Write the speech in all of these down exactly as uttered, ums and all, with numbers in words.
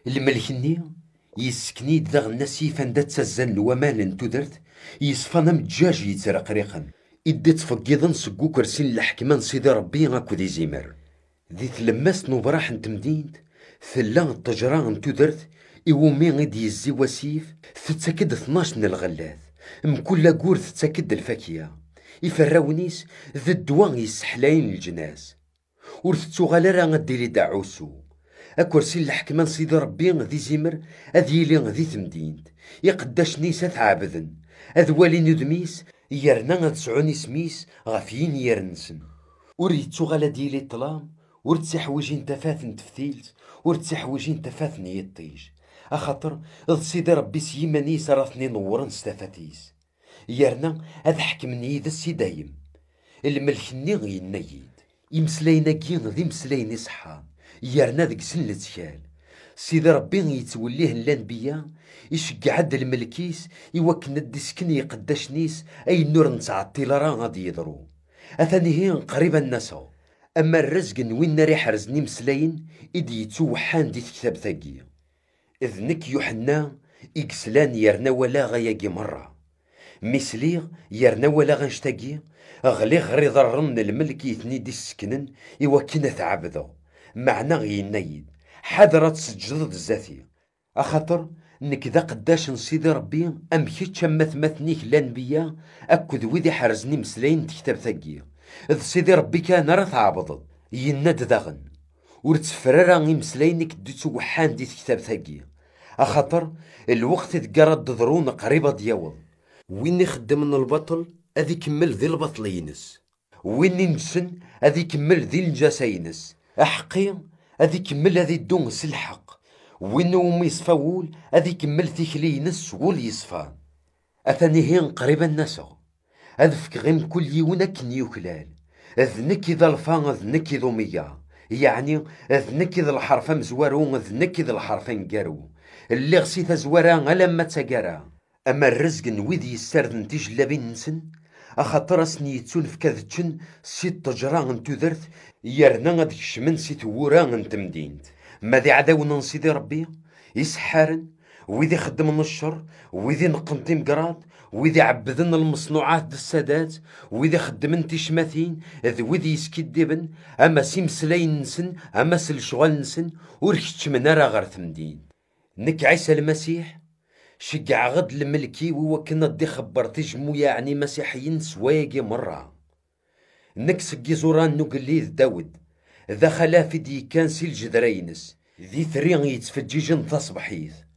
Lmelk-nni yessken-iyi-d daɣen asif anda ttazzalen waman n tudert yeṣfan am ǧǧaǧ yettreqriqen, i d-ittfeggiḍen seg ukersi n leḥkma n Sidi Ṛebbi akked izimer. Di tlemmast n ubraḥ n temdint, tella ṭṭejra n tudert iwumi i d-yezzi wasif, tettak-d tnac n lɣellat, mkul agur tettak-d lfakya. Iferrawen-is d ddwa yesseḥlayen leǧnas. Ur tettuɣal ara ad d-tili d aɛusu. Akersi n leḥkma n Sidi Ṛebbi d izimer ad yili di temdint. Iqeddacen-is ad t-ɛebden, ad walin udem-is, yerna ad sɛun isem-is ɣef yinyir-nsen. Ur yettuɣal ad d-yili ṭṭlam, ur ttiḥwijin tafat n teftilt, ur ttiḥwijin tafat n yiṭij. Axaṭer d Sidi Ṛebbi s yiman-is ara ten-inewwren s tafat-is. Yerna ad ḥekmen yid-s i dayem. Lmelk-nni yenna-yi-d: Imeslayen-agi d imeslayen iṣeḥḥan, yerna deg-sen lettkal. Sidi Ṛebbi yettwellihen lanbeyya, iceggeɛ-d lmelk-is i wakken ad d-isken i iqeddacen-is ayen ur nettɛeṭṭil ara ad yeḍru. Atan ihi qrib ad n-aseɣ. Ama rrezg n win ara iḥerzen imeslayen i d-yettuweḥḥan di tektabt-agi. D nekk Yuḥenna i yeslan yerna walaɣ ayagi merra. Mi sliɣ yerna walaɣ annect-agi, ɣliɣ ɣer iḍarren n lmelk i ten-id-isseknen i wakken ad t-ɛebdeɣ. Meɛna yenna-yi-d: Ḥader ad tseǧǧdeḍ zdat-i. Axaṭer nekk d aqeddac n Sidi Ṛebbi am kečč, am atmaten-ik lanbeyya akked wid iḥerzen imeslayen n tektabt-agi. D Sidi Ṛebbi kan ara tɛebdeḍ. Yenna-d daɣen: Ur tteffer ara imeslayen i k-d-ittweḥḥan di tektabt-agi, axaṭer lweqt i deg ara d-ḍrun qrib ad d-yaweḍ. Win ixeddmen lbaṭel ad ikemmel di lbaṭel-ines. Win ineǧsen ad ikemmel di lneǧasa-ines. Aḥeqqi ad ikemmel ad iddu s lḥeqq. Win umi yeṣfa wul ad ikemmel tikli-ines s wul yeṣfan. Atan ihi qrib ad n-aseɣ. Ad fkeɣ i mkul yiwen akken yuklal. D nekk i d Alfa, d nekk i d Omiga. Yeɛni, d nekk i d lḥerf amezwaru, d nekk i d lḥerf aneggaru. Lliɣ si tazwara alamma d taggara. Ama rrezg n wid yessarden tijellabin-nsen, axaṭer ad sen-yettunefk ad ččen si ṭṭejra n tudert, yerna ad kecmen si tewwura n temdint. Ma d iɛdawen n Sidi Ṛebbi, iseḥḥaren, wid ixeddmen ccer, wid ineqqen timegraḍ, wid iɛebbden lmeṣnuɛat d ssadat, wid ixeddmen ticmatin, d wid yeskiddiben, ama s imeslayen-nsen, ama s lecɣal-nsen, ur keččmen ara ɣer temdint. Nekk, Ɛisa Lmasiḥ, ceggɛeɣ-d lmelk-iw i wakken ad d-ixebber tijemmuyaɛ n imasiḥiyen s wayagi merra. Nekk seg iẓuran n ugellid Dawed, d axalaf i d-yekkan si ljedra-ines, d itri yettfeǧǧiǧen taṣebḥit.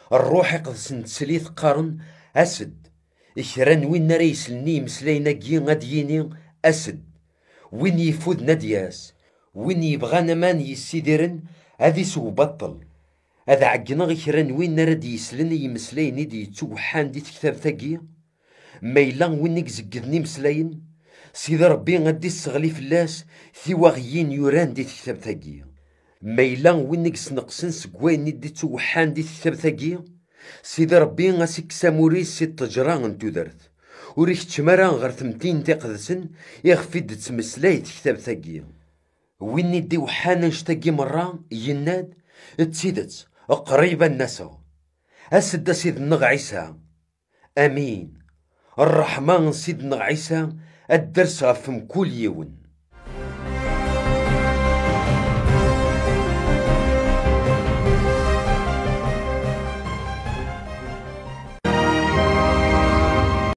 Ṛṛuḥ iqedsen teslit qqaren: As-d! Kra n win ara yeslen i yimeslayen-agi ad d-yini: As-d! Win yeffuden ad d-yas, win yebɣan aman yessidiren ad isew baṭṭel. Ad ɛeggneɣ i kra n win ara d-yeslen i yimeslayen i d-yettuweḥḥan di tektabt-agi. Ma yella win i izeggden imeslayen, Sidi Ṛebbi ad d-isseɣli fell-as tiwaɣiyin yuran di tektabt-agi. Ma yella win i yesneqsen seg wayen i d-ittuweḥḥan di tektabt-agi, Sidi Ṛebbi ad s-ikkes amur-is si ṭṭejra n tudert. Ur ikeččem ara ɣer temdint iqedsen iɣef i d-tettmeslay tektabt-agi. Win i d-iweḥḥan annect-agi merra, yenna-d: D tidet, qrib ad n-aseɣ. As-d a Sidi-nneɣ Ɛisa. Amin. Ṛṛeḥma n Sidi-nneɣ Ɛisa ad d-ters ɣef mkul yiwen.